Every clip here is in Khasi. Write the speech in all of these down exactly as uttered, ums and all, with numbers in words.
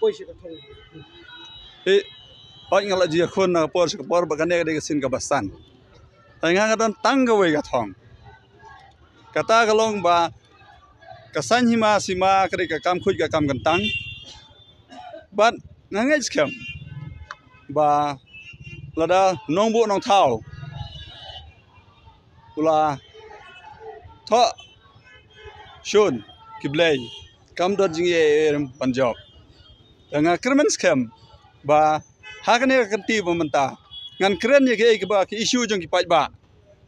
poi sha ka thong. Eh, hoi nga la ju ïakhun na ka por sha ka por ba kane ka dei ka sien kaba san. Te nga nga don tang kawei ka thong. Kata ka long ba ka saiñ hima sima ka dei ka kam khuid ka kam kyntang. Bad nga ngeit skhem ba lada nongbuh nongthaw u la thoh shun ki blei, kam don jingeh em ban jop. Te nga kyrmen skhem ba ha kane ka kynti ba mynta ngan kren ïa kiei kiba ki issue jong ki paidbah,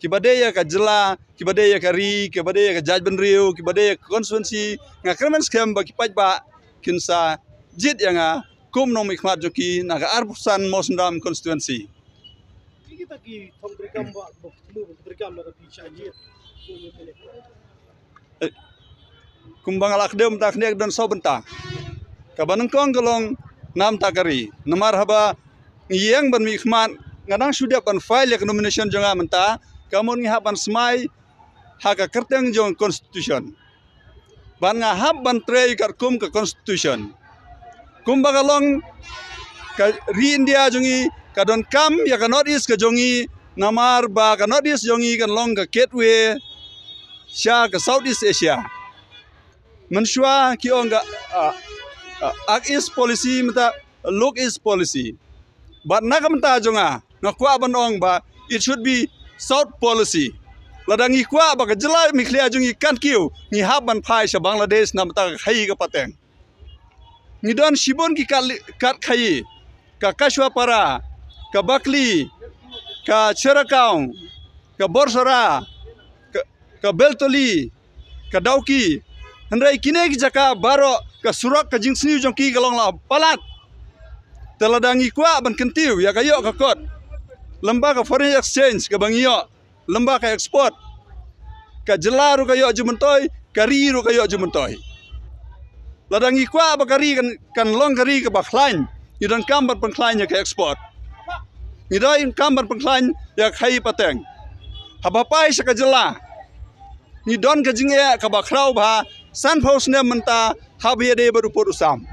kiba dei ïa ka jylla, kiba dei ïa ka ri, kiba dei ïa ka jaitbynriew, kiba dei ïa ka constituency. Nga kyrmen skhem ba ki paidbah kin sa jied ïa nga kum nongmihkhmat jong ki na ka arphew san Mawsynram constituency. Ki kita ki thong treikam ba, ba, ba treikam na ka phi sha jied. Eh, kumba nga la kdew mynta, kane ka don saw bynta. Kaba nyngkong ka long namar ka ri. Namar haba ngi ïeng ban mihkhmat, nga dang shu dep ban file ïa ka nomination jong nga mynta, ka mut ngi hap ban smai ha ka kyrteng jong constitution. Bad nga hap ban trei katkum ka constitution. Kumba ka long, ka ri India jong ngi ka donkam ïa ka North East ka jong ngi, namar ba ka North East jong ngi kan long ka gateway sha ka South East Asia. Mynshuwa ki ong ka, ah, ah, Act East policy, mynta Look East policy. Bad na ka bynta jong nga, nga kwah ban ong ba it should be South policy. Lada ngi kwah ba ka jylla Meghalaya jong ngi kan kiew, ngi hap ban phai sha Bangladesh na ka bynta ka khaii ka pateng. Ngi don shibun ki kat li-, kat khaii, ka Kachhwapara, ka Bakli, ka Cherragaon, ka Borsora, ka, ka Beltoli, ka Dawki. Hynrei kine ki jaka baroh ka surok, ka jingsniew jong ki ka long la palat. Te lada ngi kwah ban kyntiew ïa ka ïoh ka kot, lymda ka foreign exchange kaba ngi ïoh, lymda ka export, ka jylla ruh ka ïoh jingmyntoi, ka ri ruh ka ïoh jingmyntoi. Lada ngi kwah ba ka ri kan, kan long ka ri kaba khlaiñ, ngi donkam ban pynkhlaiñ ïa ka export. Ngi donkam ban pynkhlaiñ ïa ka khaii pateng. Haba phai sha ka jylla, ngi don ka jingeh kaba khraw bha, sanphew snem mynta, haba ïadei bad u pud u sam.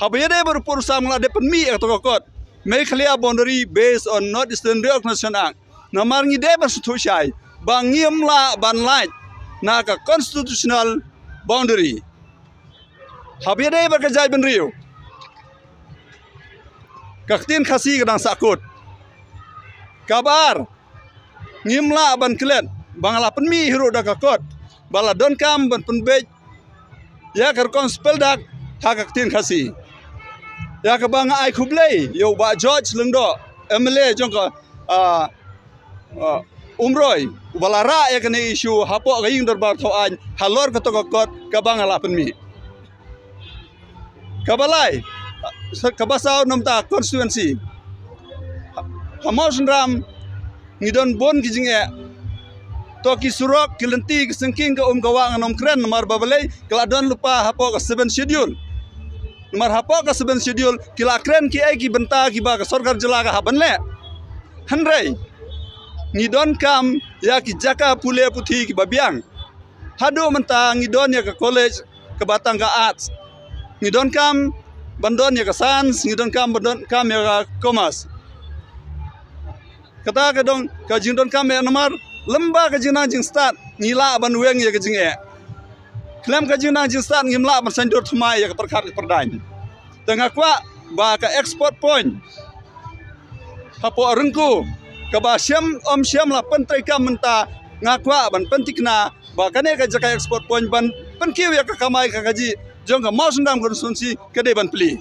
Haba ïadei bad u pud u sam nga la dep pynmih ïa kato ka kot, Meghalaya Boundary based on North Eastern Reorganisation Act. Namar ngi dei ban sngewthuh shai ba ngim lah ban lait na ka constitutional boundary. Haba ïadei bad ka jaitbynriew, ka ktien Khasi ka dang sahkut. Kaba ar, ngim lah ban klet, ba nga la pynmih hi ruh da ka kot, ba la donkam ban pynbeit ïa ka rukom speldak ha ka ktien Khasi. Ïa kaba nga ai khublei ïa u Bah George Lyngdoh, M L A jong ka, ah, ah, Umroi, uba la rah ïa kane issue hapoh ka ïing dorbar thaw aiñ halor kato ka kot kaba nga la pynmih. Kaba lai, sa-, kaba saw namar ka constituency. Ha, ha Mawsynram ngi don bun ki jingeh. To ki surok, ki lynti, ki syngking, ka um ka wah ngan ym kren namar ba balei, ka la don lypa hapoh ka seven schedule. Namar hapoh ka seven schedule ki la kren kiei ki bynta kiba ka sorkar jylla ka hap ban leh. Hynrei ngi donkam ïa ki jaka pule puthi kiba biang. Haduh mynta ngi don ïa ka college kaba tang ka arts. Ngi donkam ban don ïa ka science, ngi donkam ban donkam ïa ka commerce. Kata ka dei ka jingdonkam ïa namar lymda ka jingnang jingstad ngi lah ban weng ïa ka jingeh. Khlem ka jingnang jingstad ngim lah ban saiñdur thymmai ïa ka pyrkhat ka pyrdaiñ. Te nga kwah ba ka export point hapoh Ryngku, kaba shem ym shem la pyntreikam mynta, nga kwah ban pyntikna ba kane ka jaka export point ban pynkiew ïa ka kamai ka kajih jong ka Mawsynram constituency ka dei ban plie.